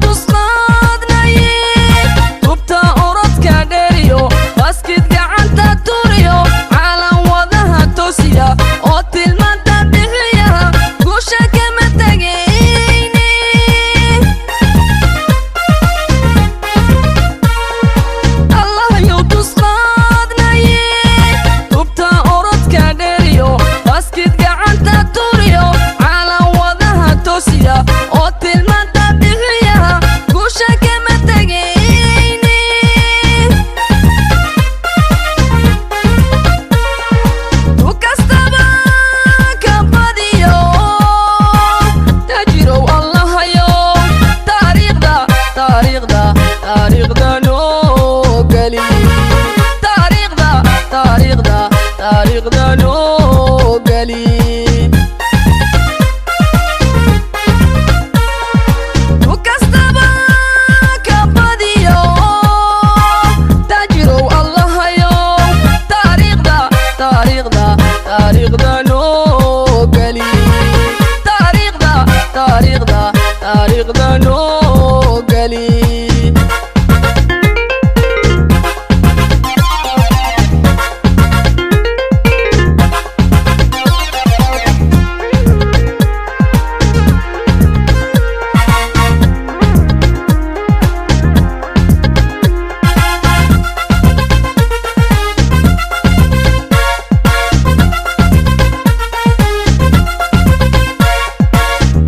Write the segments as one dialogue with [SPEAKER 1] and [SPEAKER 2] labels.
[SPEAKER 1] Tusqaadnaye tubta orodka dheeriyo, baskid gacanta turiyo, calan wadaha toosiya oo tilmaanta bixiya, guusha kama tegayne. Allahayow tusqaadnaye tubta orodka dheeriyo, baskid gacanta turiyo, calan wadaha toosiya oo tilmaanta bixiya, guusha kama tegayne. Tu kastaba ka badiyo, tajirow Allahayo, taariikhda, taariikhda, taariikhda noo geli, taariikhda, taariikhda, taariikhda noo geli. Tu kastaba ka badiyo, tajirow Allahayo, taariikhda, taariikhda, taariikhda noo geli, taariikhda, taariikhda, taariikhda noo geli.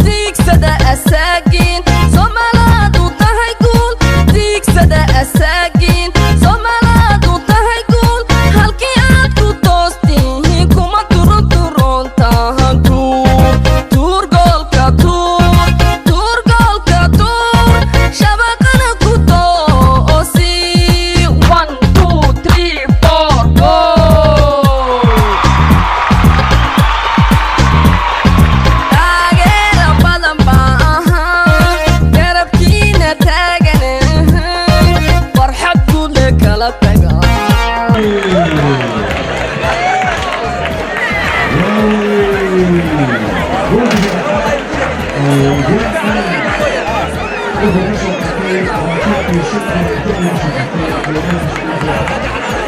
[SPEAKER 1] Tiigsada asaagiin Soomaalaadu tahay guul, tiigsada asaagiin Soomaalaadu tahay guul, halkii aad ku toostihiin kuma turunturoontahan. Tuur, tuur goolka, tuur, tuur goolka, tuur shabaqana ku toosi. One, two, three, four, go! Taageera badan baa ahaa garabkiina taagan, farxad guudle kala taga.
[SPEAKER 2] Wuxuu ka soo qabtay 25 sano.